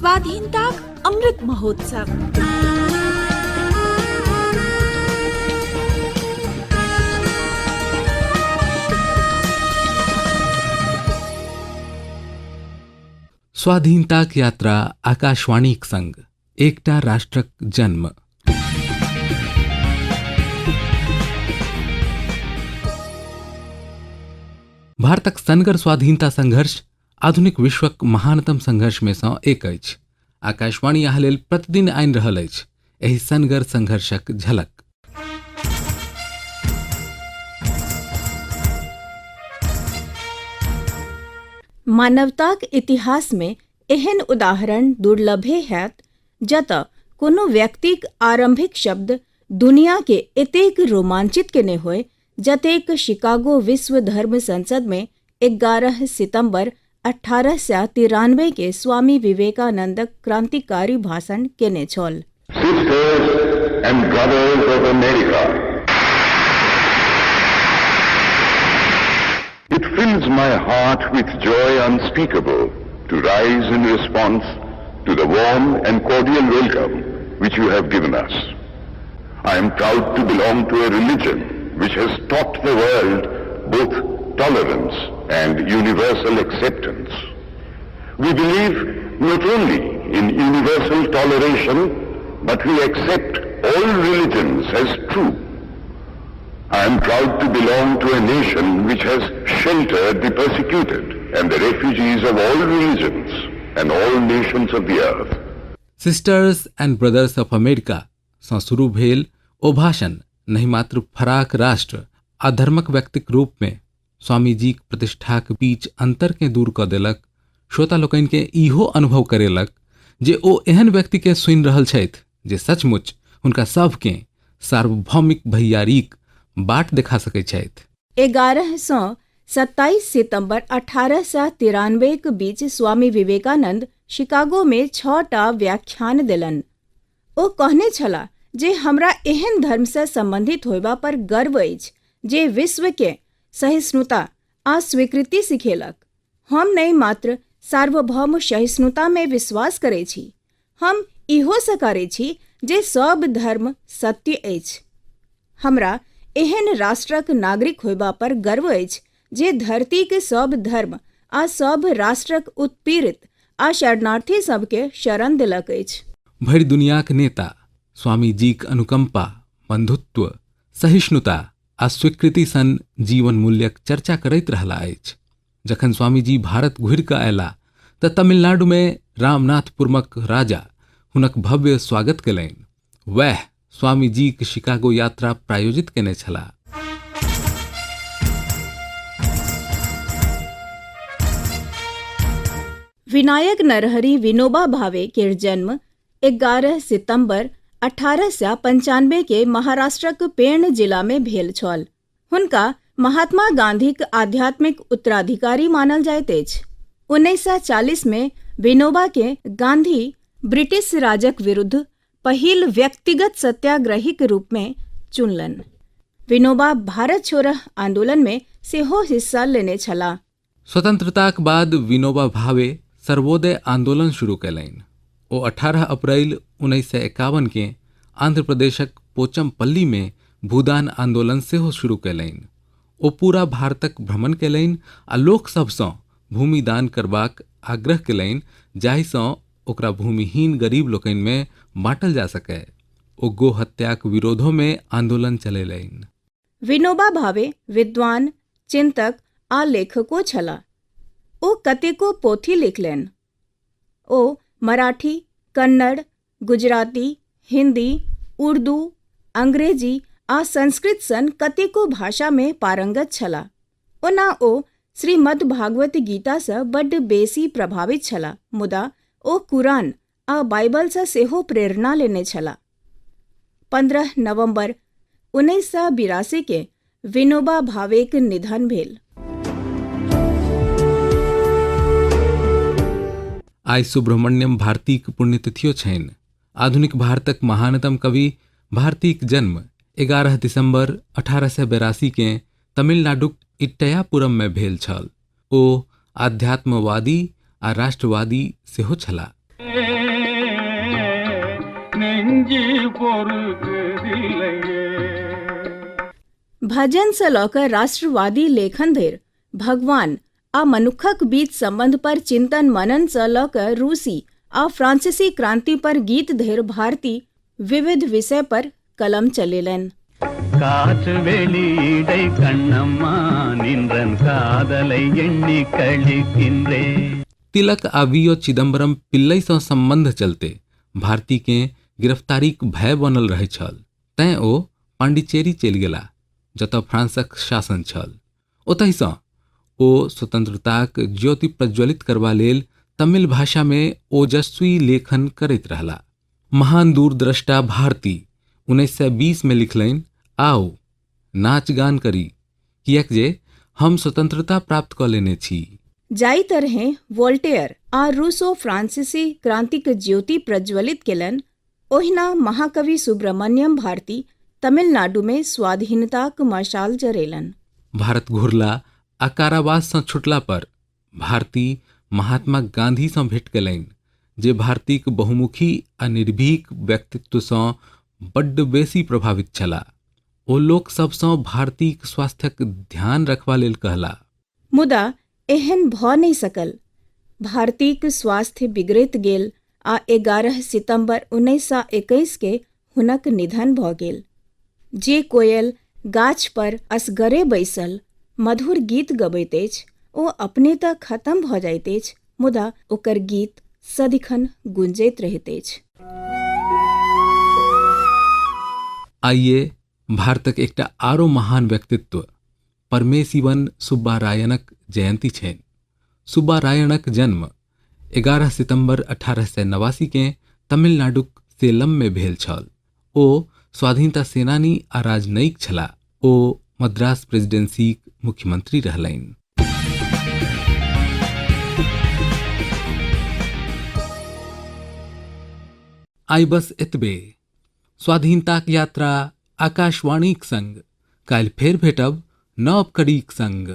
स्वाधीनताक अमृत महोत्सव। स्वाधीनताक यात्रा आकाशवाणीक संग एकटा राष्ट्रक जन्म। भारतक सनगर स्वाधीनता संघर्ष आधुनिक विश्वक महानतम संघर्ष में सँ एक अछि। आकाशवाणी अहाँ लेल प्रतिदिन आनि रहल अछि एहि सनगर संघर्षक झलक। मानवताक इतिहास में एहन उदाहरण दुर्लभे हैत जतऽ कोनो व्यक्तिक आरम्भिक शब्द दुनियाके एतेक रोमांचित केने होय जतेक शिकागो विश्व धर्म संसदमे 11 सितम्बर 1893 के स्वामी विवेकानन्दक क्रांतिकारी भाषण केने छल। Sisters and brothers of America, it fills my heart with joy unspeakable to rise in response to the warm and cordial welcome which you have given us. I am proud to belong to a religion which has taught the world both tolerance and universal acceptance. We believe not only in universal toleration, but we accept all religions as true. I am proud to belong to a nation which has sheltered the persecuted and the refugees of all religions and all nations of the earth. Sisters and brothers of America सँ शुरू भेल ओ भाषण नहि मात्र फराक राष्ट्र आ धर्मक व्यक्तिक रूपमे स्वामीजीक प्रतिष्ठाक बीच अन्तरकेँ दूर कऽ देलक, श्रोता लोकनिकेँ इहो अनुभव करेलक जे ओ एहन व्यक्तिकेँ सुनि रहल छथि जे सचमुच हुनका सभकेँ सार्वभौमिक भैयारीक बाट देखा सकैत छथि। 11 सँ 27 सितम्बर 1893क बीच स्वामी विवेकानन्द शिकागोमे छओटा व्याख्यान देलनि। ओ कहने छलाह जे हमरा एहन धर्मसँ सम्बन्धित होयबा पर गर्व अछि जे विश्वकेँ सहिष्णुता आ स्वीकृति सिखेलक। हम नहि मात्र सार्वभौम सहिष्णुतामे विश्वास करैत छी, हम इहो सकारै छी जे सभ धर्म सत्य अछि। हमरा एहन राष्ट्रक नागरिक होयबा पर गर्व अछि जे धरतीक सभ धर्म आ सभ राष्ट्रक उत्पीड़ित आ शरणार्थी सभकेँ शरण देलक अछि। भरि दुनियाक नेता स्वामीजीक अनुकंपा, बंधुत्व, सहिष्णुता आ स्वीकृति सन जीवन मूल्यक चर्चा करैत रहला अछि। जखन स्वामीजी भारत घुरि कऽ अयलाह तऽ तमिलनाडुमे रामनाथपुरमक राजा हुनक भव्य स्वागत कयलनि। वएह स्वामीजीक शिकागो यात्रा प्रायोजित कयने छलाह। विनायक नरहरि विनोबा भावे केर जन्म 11 सितम्बर 1895 के महाराष्ट्रक पेण जिलामे भेल छल। हुनका महात्मा गांधीक आध्यात्मिक उत्तराधिकारी मानल जाइत अछि। 1940 मे विनोबा के गांधी ब्रिटिश राजक विरुद्ध पहिल व्यक्तिगत सत्याग्रहीक रूपमे चुनलनि। विनोबा भारत छोड़ो आंदोलनमे सेहो हिस्सा लेने छलाह। स्वतंत्रताक बाद विनोबा भावे सर्वोदय आंदोलन शुरू कयलनि। ओ 18 अप्रैल 1951 केँ आंध्र प्रदेशक पोचमपल्लीमे भूदान आंदोलन सेहो शुरू कयलनि। ओ पूरा भारतक भ्रमण कयलनि आ लोकसभसँ भूमि दान करबाक आग्रह कयलनि जाहिसँ ओकरा भूमिहीन गरीब लोकनिमे बाँटल जा सकय। ओ गो हत्याक विरोधोमे आंदोलन चलेलनि। विनोबा भावे विद्वान, चिन्तक आ लेखको छलाह। ओ कतेको पोथी लिखलनि। ओ मराठी, कन्नड़, गुजराती, हिन्दी, उर्दू, अंग्रेजी आ संस्कृत सन कतेको भाषामे पारंगत छलाह। ओना ओ श्रीमद्भागवत गीतासँ बड्ड बेसी प्रभावित छलाह, मुदा ओ कुरान आ बाइबलसँ सेहो प्रेरणा लेने छलाह। 15 नवम्बर 1982 के विनोबा भावेक निधन भेल। आइ सुब्रमण्यम भारतीक पुण्यतिथियो छनि। आधुनिक भारतक महानतम कवि भारतीक जन्म 11 दिसंबर 1882 के तमिलनाडुक इट्टयापुरम में भेल छल। ओ आध्यात्मवादी आ राष्ट्रवादी सेहो छलाह। நெஞ்சு பொறுக்குதில்லையே. भजनसँ लऽ कऽ राष्ट्रवादी लेखन धरि, भगवान आ मनुक्खक बीच सम्बन्ध पर चिन्तन मननसँ लऽ कऽ रूसी आ फ्रांसीसी क्रान्ति पर गीत धरि भारती विविध विषय पर कलम चलेलनि। காற்று வெளியிடை கண்ணம்மா நின்றன் காதலை எண்ணி கழிக்கின்றேன். तिलक आ वी.ओ. चिदम्बरम पिल्लईसँ सम्बन्ध चलते भारतीकेँ गिरफ्तारीक भय बनल रहैत छल, तेँ ओ पांडिचेरी चलि गेलाह जतय फ्रांसक शासन छल। ओतहिसँ ओ स्वतंत्रताक ज्योति प्रज्वलित करबा लेल तमिल भाषामे ओजस्वी लेखन करैत रहलाह। महान दूरदृष्टा भारती 1920 मे लिखलनि, आउ नाच गान करी किएक जे हम स्वतंत्रता प्राप्त कऽ लेने छी। जाहि तरहें वोल्टेयर आ रूसो फ्रांसीसी क्रांतिक ज्योति प्रज्वलित केलनि, ओहिना महाकवि सुब्रमण्यम भारती तमिलनाडुमे स्वाधीनताक मशाल जरेलनि। भारत घुरला आ कारावाससँ छुटला पर भारती महात्मा गांधीसँ भेंट कयलनि जे भारतीक बहुमुखी आ निर्भीक व्यक्तित्वसँ बड्ड बेसी प्रभावित छलाह। ओ लोक सभसँ भारतीक स्वास्थ्यक ध्यान रखबा लेल कहला। मुदा एहन भऽ नहि सकल। भारतीक स्वास्थ्य बिगड़ैत गेल आ 11 सितम्बर 1921 के हुनक निधन भऽ गेल। जे कोयल गाछ पर असगरे बैसल मधुर गीत गबैत अछि, ओ अपने तऽ खतम भऽ जाइत अछि, मुदा ओकर गीत सदिखन गुंजैत रहैत अछि। आइए भारतक एकटा आरो महान व्यक्तित्व परमेशिवन सुब्बारायणक जयंती छनि। सुब्बारायणक जन्म 11 सितम्बर 1889 केँ तमिलनाडुक सेलममे भेल छल। ओ स्वाधीनता सेनानी आ राजनयिक छलाह। ओ मद्रास प्रेसिडेंसीक मुख्यमंत्री रहलनि। आइ बस एतबे। स्वाधीनताक यात्रा आकाशवाणीक संग काल्हि फेर भेटब नव कड़ीक संग।